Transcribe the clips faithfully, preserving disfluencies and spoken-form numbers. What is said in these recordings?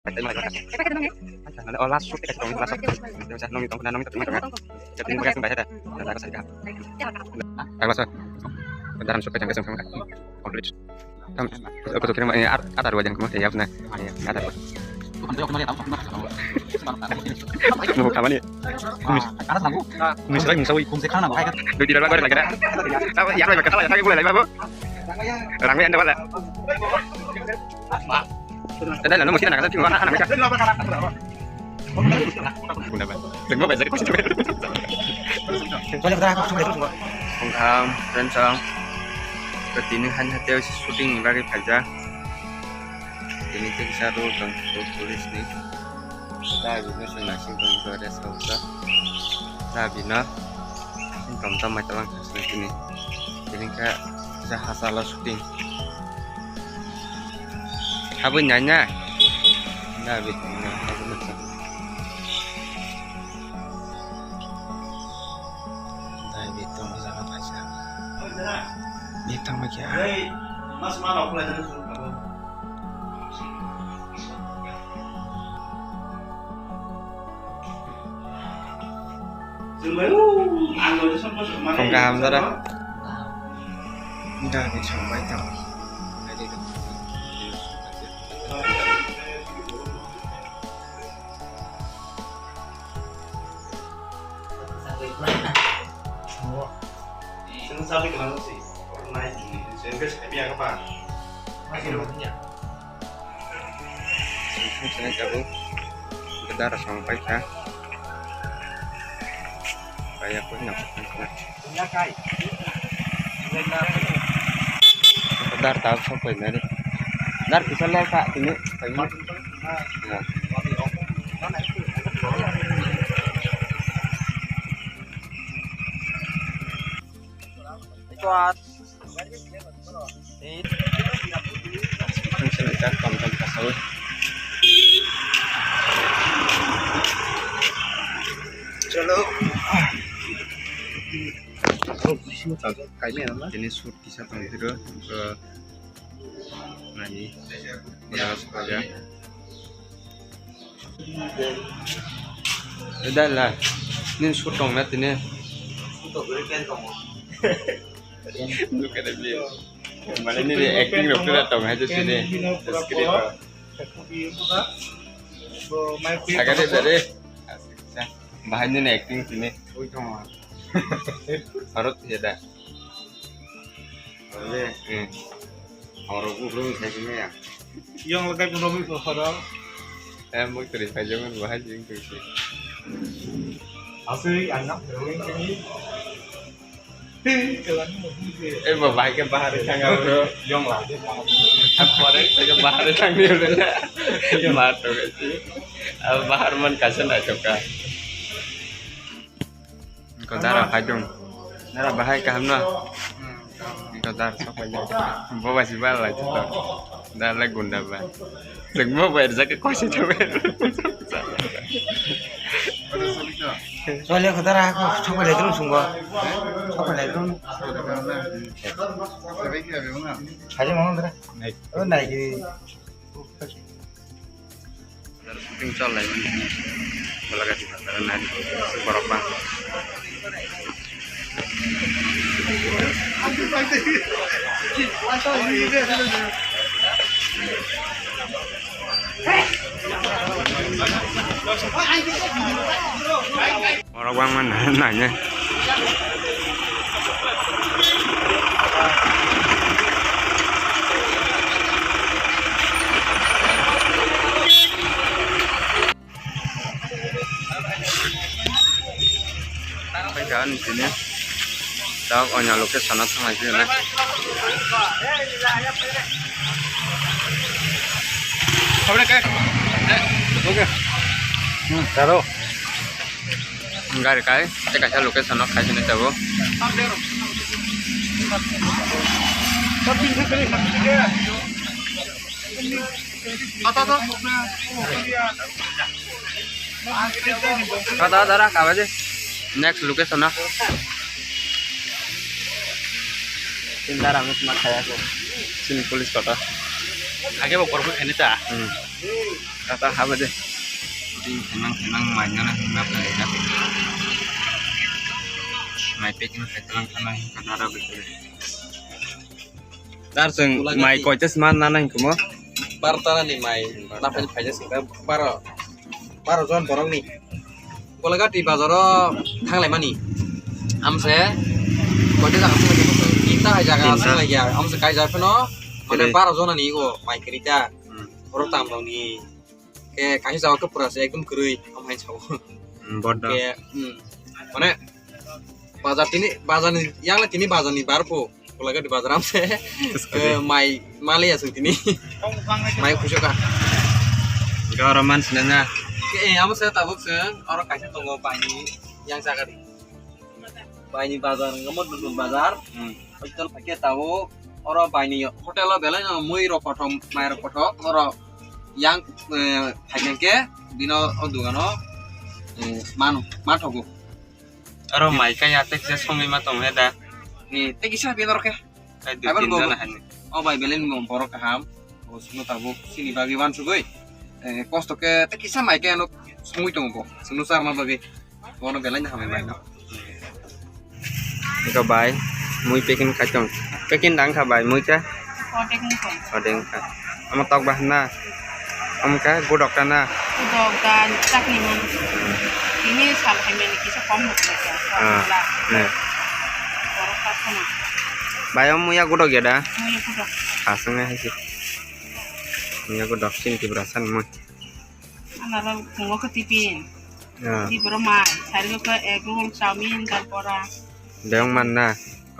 Oh, last shoot, last shoot. Nongni tong, nongni tong, nongni tong. Jadi, ini pakai sembah ya, dah. Dah, dah, dah. Dah, dah. Dalam shoot, jangan sembah. Complete. Tam, aku tuh kira, eh, ar-, ada dua jam, kamu siap, nah. Iya, ada dua. Mau apa nih? Kumis. Kumis lagi, musawi. Kumis kanan, aku kayak. Dua tidak lagi, lagi, dah. Apa, ya, lagi, kata lagi, lagi, lagi, lagi, lagi. Orang main, ada, wala. Tadala no mosina nang sing wana ana meka. Guna ba. Tengmo ba jari kosi tuwe. Kongkham, rensong. Ketini han hateo shooting ni bagwi phaijak. Tini kisa rule tong police ni. Da bino sing nasing tong ko rest house. Da bino. Sing tom tom mai talang sini. Tini ka kisa hasalo shooting. Habwi nanya. David, habwi nanya. David, tong jaga paisa. Ni tangma kya? Tong kaham dara. David, sampai tong. Sini tabuk. Kedar sampai kha. Kaya pun nak. Dar tau sok koi nari. Dar kisa lel kha tini. Kuat. Chalo. Tini shoot kisa tong phiro, nai, dala, nini shoot tong na tini. Nukha de bini. Mane nini acting rok tong hai je sini. Script. Saga de dare. Bahai nini acting sini. Harut ya da. Ore, eh. Oro buhrung sai sini ya. Yang lekai pun romi ko horo. Eh, mau teri pajangan bahai jing tu si. Asli anak romi kami. Eh, ba, bahai ke bahar tangga bro. Yang lagi. Aku orang saya bahar tangga bro. Bahar tu kan si. Bahar man kasan dah coba. Engko dara phaidung. Dara bahai kaham no? Engko dara sok phaidung. Boba si bal lai chito. Dara lai gunda ba. Sengmo bai jake kosi to bai. Chole ko dara ko sok phaidung sungbo. Sok phaidung. Hari mau dara. Oh, nai. Shooting chol lai mani. Balaga di patara nari. Borok bang. Borok bangma nai, nai, nai. Tini. Tao onya location o thang lai sini. Taro. Gari kai, tei kaisa location o khai sini tabuk. Kata dara kabaje. Next location na. Sini dara ang tuma khaya ko. Sini police kota. Age bo kormo khaini ta. Hmm. Kata haba de. Di khaimang khaimang mai nana hima phaina. Mai packing khai talang khana hima nara bikre. Dar seng mai koitas man nana hingkumo. Bar tara ni mai. Napan phaina sing baro. Baro jon borok ni. Golagati bazar o thanglai mani. Amse koitas jaga sing lagi. Kita hai jaga sing lagi. Amse kai jaga phano. Mane baro jon ni go mai kerita. Borok tam rok ni. Ke kaisa jaga ke pura se ekdom kwrwi, amhai sao. Hmm, bodo. Ke, hmm. Mane, bazar tini, bazar ni, yang le tini bazar ni bar po. Golagati bazar amse. Ke mai, mali asung tini. Mai kucho ka. Goro man sina na. Ke, eh, amse tabuk se, oro kaisa tongo bai ni, yang jaga di. Baini bazar hwnkhai mo Nutun bazar. Hmm. Hotel phaikhe tabuk oro baini hotel o belai no mui rok kothok, mai rok kothok, oro yang, eh, phaikhe bino o dogano, eh, mano, manthogo. Oro mai kaya tei kisa songwi ma tong he da. Ni tei kisa bino rok khe. Hai dui tin jona hani. O bai belai no borok kaham. O sino tabuk sini bagwi wansugwi. Eh, kosto khe tei kisa mai khe ano songwi tongo bo. Sino charma bagwi. Bono belai no hambai bai no. Iko bai, mui packing khai tong. Packing dang kha bai, mui khe? Odek ni kong. Odek kha. Ama tok ba na. Am kha gudok ta na. Gudok da chakni man. Ini sal hai meni kisa kom hok kha. Ah, ne. Borok ka khana. Bai, am muya gudok ya da? Muya gudok. Aswng hai se. Muya gudok sin ki berasan mui. Ana rok phungo khe tiffin. Ah. Di borok mai, sari khe egg roll, chowmin, dal bora. Dayong man na.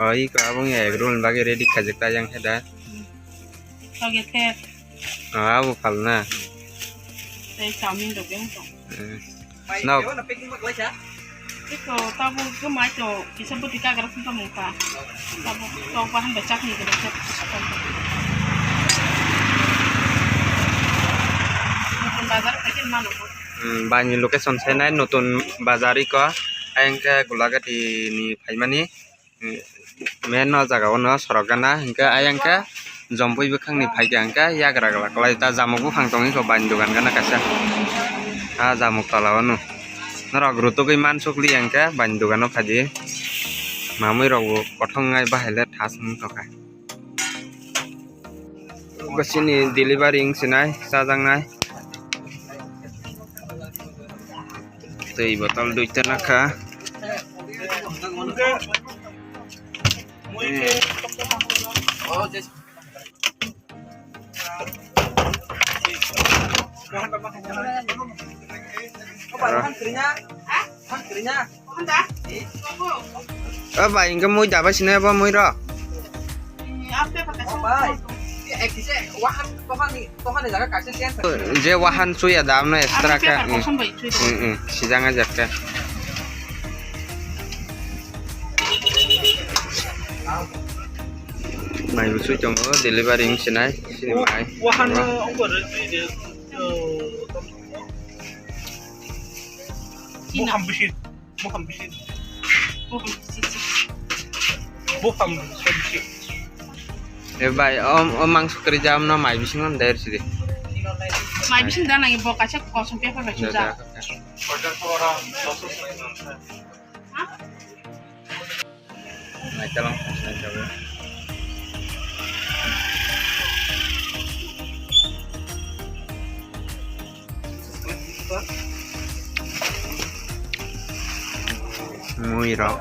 Oh, iko abong ya egg roll bagwi ready khajak ta yang khe da. Hmm. Toge the. Ah, abo phal na. Tei chowmin rok beng tong. Hmm. No. Iko tabuk gumai to kisa bwtwi kagra phunukha mungkha. Tabuk tok bahan bai chakni gwnang khe. Nutun bazar khaikhe mano. Hmm, baini location sainai Nutun bazar iko. Ayang khe Gulagati ni phaimani. Main no jaga o no sorok gana hinkhe ayang khe jompui bwkhang ni phaikha hinkhe yagra gra kwlai ta jamuk buphang tongwi kho baini dogan gana kaisa ah jamuk tola o no norok rutugwi mansukli hinkhe baini dogan o phaidi mamui rok bo kothong ngai bahai le thas wng tongkha. Bo chini delivery wng sinai chajaknai. Twi botol duita nakha. O bai, hingke mui daba sini abo mui ro. Je wahan suya dam no extra ka. Sijang ajar ka. Mai bo sui tongo delivery wng sinai sini mai. Wahan no ongkor. Buphang bisi, buphang bisi. Buphang bisi. E bai, o, o mangso kwrwi jam no mai bising no der sidi. Mai bising da nang bo kaisa kosom paper bai sujak. Naikalang, naikalang. Mui rok.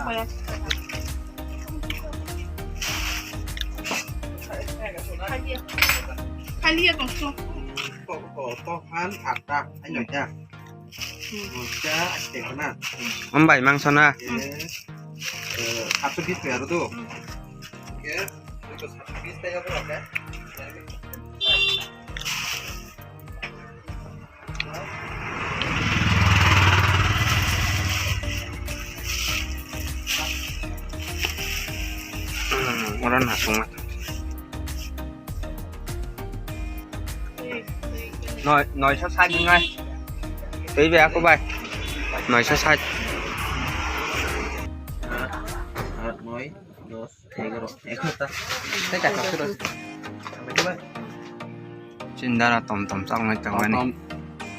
Kaliya tongso. Ko, ko, ko, han, atta, ai, noita. Hambai mangso na. Satsho bis aro do. Oro na songma. Noi, noisho sait wngnai. Tei be ako bai. Noisho sait. Noi, dos, egaro, egaro ta. Tei kaka suro. Chindara tom tom chal ngai tong mani. Tom,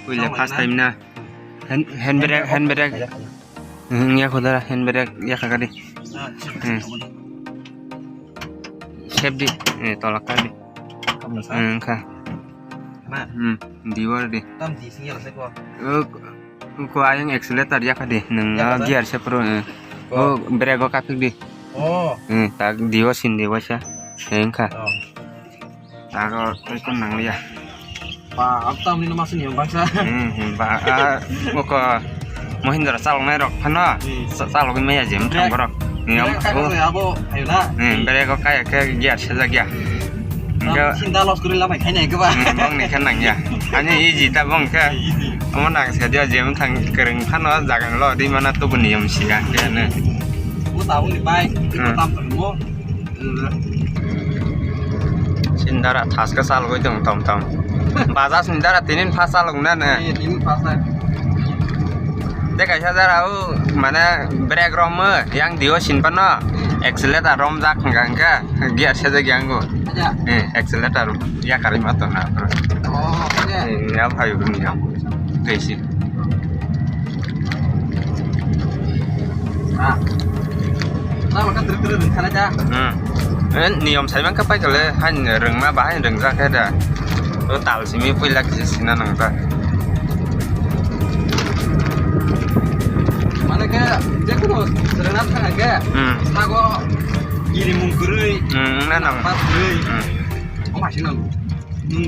Puila first time na. Hand, hand brake, hand brake. Hmm, ya khodara, hand brake ya kha gari. Hmm. Safety, eh, tola kha di. Hmm, kha. Hmm, diwar di. Tam di sing ya se ko. Oh, ko ayang accelerator ya kha di. Nang gear se pro. Oh, brake o kapik di. Oh. Hmm, tak diwa sin diwa sa. Engkha. Tago tei kon nang liya. Ba, ab tam ni ma sini bangsa. Hmm, hmm, ba, ah, moko Mahindra chalok nai rok phano. Hmm. Chalok maya jem thang borok. Ni am, oh. Abo ayo na. Hmm, brake o kaya khe gear sajak ya. Enke sinda los kuri lamai khainai ke ba. Hmm, bong ni khe nang ya. Ani easy ta bong khe. Easy. Omo nang se dia jem thang kereng phano jaga lo di mana to buni yom siya khe ne. Bo ta boni bike, hmm, tam tam mo. Sindara thaska salgwi tong tom tom. Bajaj ni dara tinin pha salung na ne. Eh, tinin pha sal. Te kaisa dara u mane brake rom yang dio sin pano accelerator rom jak hingka hingka gear sejak yang go. Aja. Eh, accelerator ya kari ma to na. Oh, oke. Eh, ya phayu ni ya. Kaisi. Ah. Tamo ka drik drik ring khana ja. Hmm. Eh, niyom sai man ka pai kale, han rwngma bahai rwngjak khe da. To tal simi puila kisa sina nang ta. Mane khe, je kono rwna thang khe, hmm, sago giri mung kwrwi, hmm, na nang. Pas kwrwi. Hmm. Omo hai se nang. Nung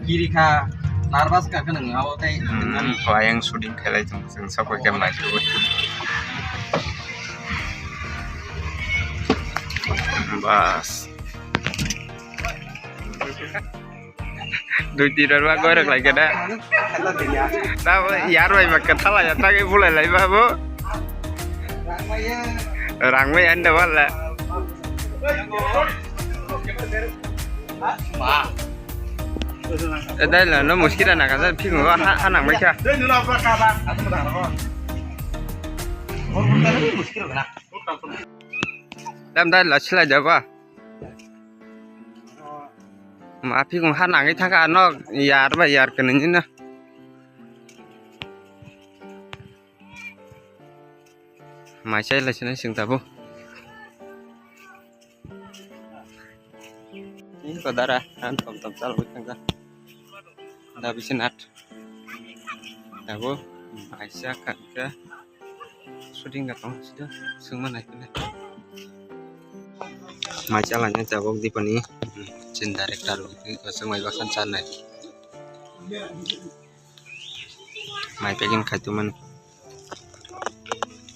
giri kha, nervous kha khe nang abo tei. Hmm, ko ayang shooting khelai tong. Chwng sok bai khe mai tubui. Bas. Dui tira rwa goirok lai khe da. Tamo yar bai ba kwtha lai ya, tagwi bulai lai ba bo. Rang bai anda wala. Ba. Eh, dai la, no muskila na kaza, phikung ha, ha nang bai kha. Dam dai la, silai da ba. Ma phikung ha nangwi thangkha, no yar ba yar kene ni na. Mai chai lai sinai sing tabo. Ini ko dara, kan tom tom chal wikang ka. Da bisin at. Tabo, mai cha kan ka. Shooting ka tong sida, sung ma nai kene. Mai cha lai nai tabok dipani. Chin director, sung mai baksan cha nai. Mai packing khai tu man.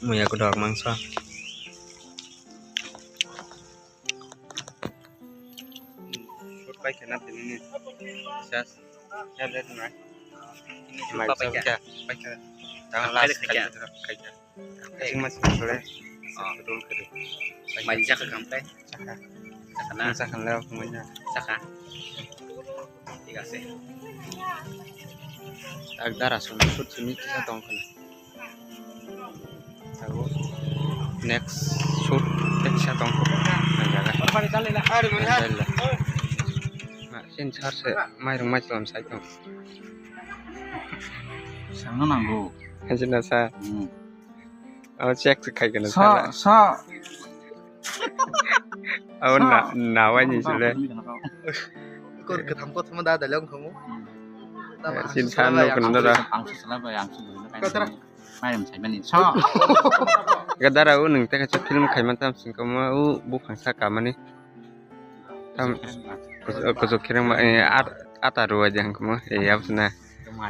Muya ko dok mangsa. Shot pai khe na tini ni. Sas. Ya, ya, ya. Mai pai khe. Pai khe. Tang last khai khe. Khai khe. Sing mas sore. Dol khe. Mai jakha kam tai. Jakha. Jakha na. Jakha na, mai na. Jakha. Thik ase. Agdara sum sut simi kisa tong khna. Abo next shoot teksa tongkho. Ang jaga. Ma, sin sar se mairung mai chwlam sai tong. Sangno nango. Hajina sa. Hmm. Abo check se khai kena so, sala. So. Abo na, nawai ni sile. Kor katham ko thama da dalong khamu. Sin san no kono da. Ang sala ba, ang sala. Mayam saimani. So. Gadara u nung teka cha film khaima tam sing kama u buphang sa kamani. Tam kuchuk khereng ma, eh, at, ata ruwa jang kama, eh, absna.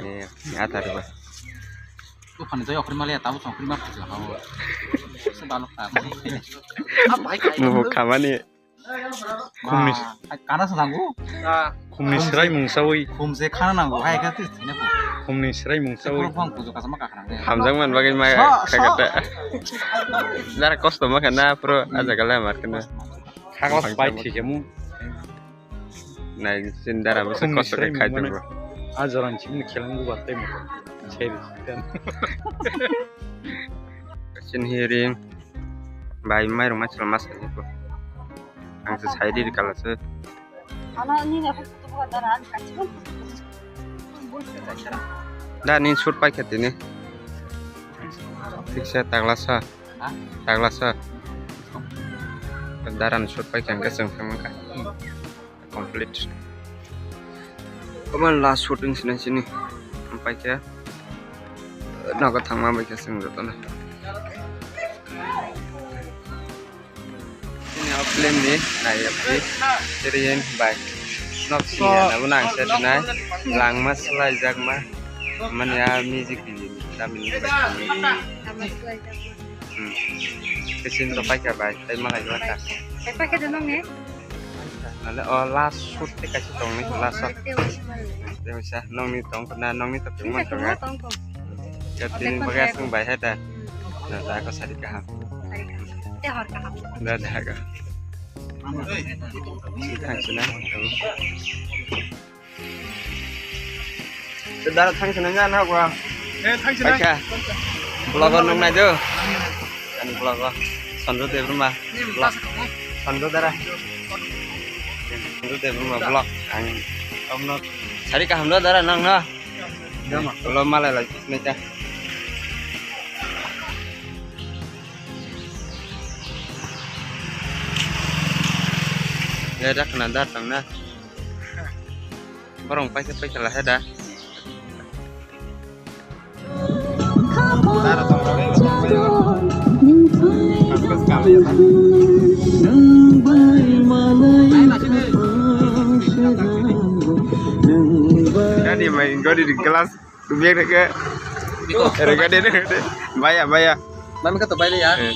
Eh, ata ruwa. Buphang jai okhri male tabu song khri ma phaji ha. Se balok ta. Mubo kamani. Khumni. Kana sa nango? Khumni sirai mungsawi. Khumse khana nango, hai ka tis thina ko. Khumni sirai mungsawi. Khurok bang pujo kasama ka khana. Hamjang man bagwi ma kha kata. Dara kosto ma khana pro aja gala mar khana. Khagos pai thike mu. Nai sin dara bwswk kosto khe khai tongo. A jorang chimni khelango ba tei mo. Cheri. Sin hearing. Bai, mairung ma chwla ma sai ko. Ang se sai di kala se. Ana ni ne ko to ba dara an ka chim. Da ni shoot paikha tini. Thiksa taglasa. Ha? Taglasa. Darani shoot paikha hwnkhe chwng thangmankha. Complete. Omo last shooting sinai sini. Paikha. Nogo thangma baikha chwng jotono. Chini o film ni nayok si Siriyen bai. Nok sini na bo nang se sinai. Langma swlaijakma. Mani a music video. Tamni. Hmm. Kesin to paikha bai. Tai malai jora ta. Paikha de nong ne? Nale o last shoot te kaisa tong ni last shot. Te wisa nong ni tong na nong ni to tong man tong. Ya tini bagai sung bai hai ta. Na ta ko sari kaham. Te hor kaham. Da da ka. Thang sina. Te dara thang sina na na gua. Eh, thang sina. Baikha. Vlog o nung nai do. Ani vlog o. Sandu Debbarma. Vlog. Sandu dara. Sandu Debbarma vlog. Ang omno sari kaham do dara nang na. Ulo malai lai nai ka. Ya dak na dar tang na. Borong paikha paikha la heda. Gari mai gari di glass biar ke. Ere gari de. Baya baya. Mami ka to bai le ya. Eh.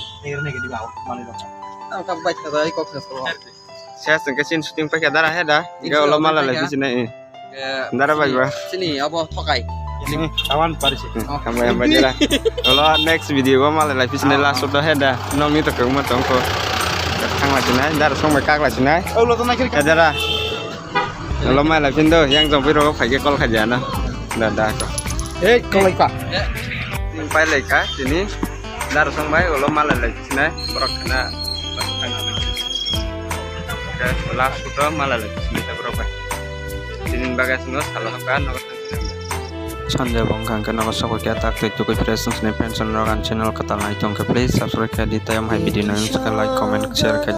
Ang ka bai ka dai kok sa. Ses ke sin shooting paikha dara heda. Ga ulo mala lai sini. Dara bai ba. Sini abo thokai. Sini tawan parisi. Hambai hambai dara. Ulo next video o mala lai sini last shot heda. Nong ni to kong ma tong ko. Thang lai sini dara song bai kak lai sini. Ulo to na kiri. Dara. Ulo mala lai sini do yang jong biro phai ke call kha jana. Da da ko. Eh call lai pa. Pai lai ka sini. Dara song bai ulo mala lai sini. Borok khana. Last photo mala lai sini borok bai. Tini bagwi aswk no salo hakha nogo thang sini. Sanjay bo wngkha hwnkhe nogo sokoi khe tak twi tukui fresh wng sini pension rok ani channel kwtal nai tongkhe please subscribe khe di tei omo hai video no wngkha like comment share khe.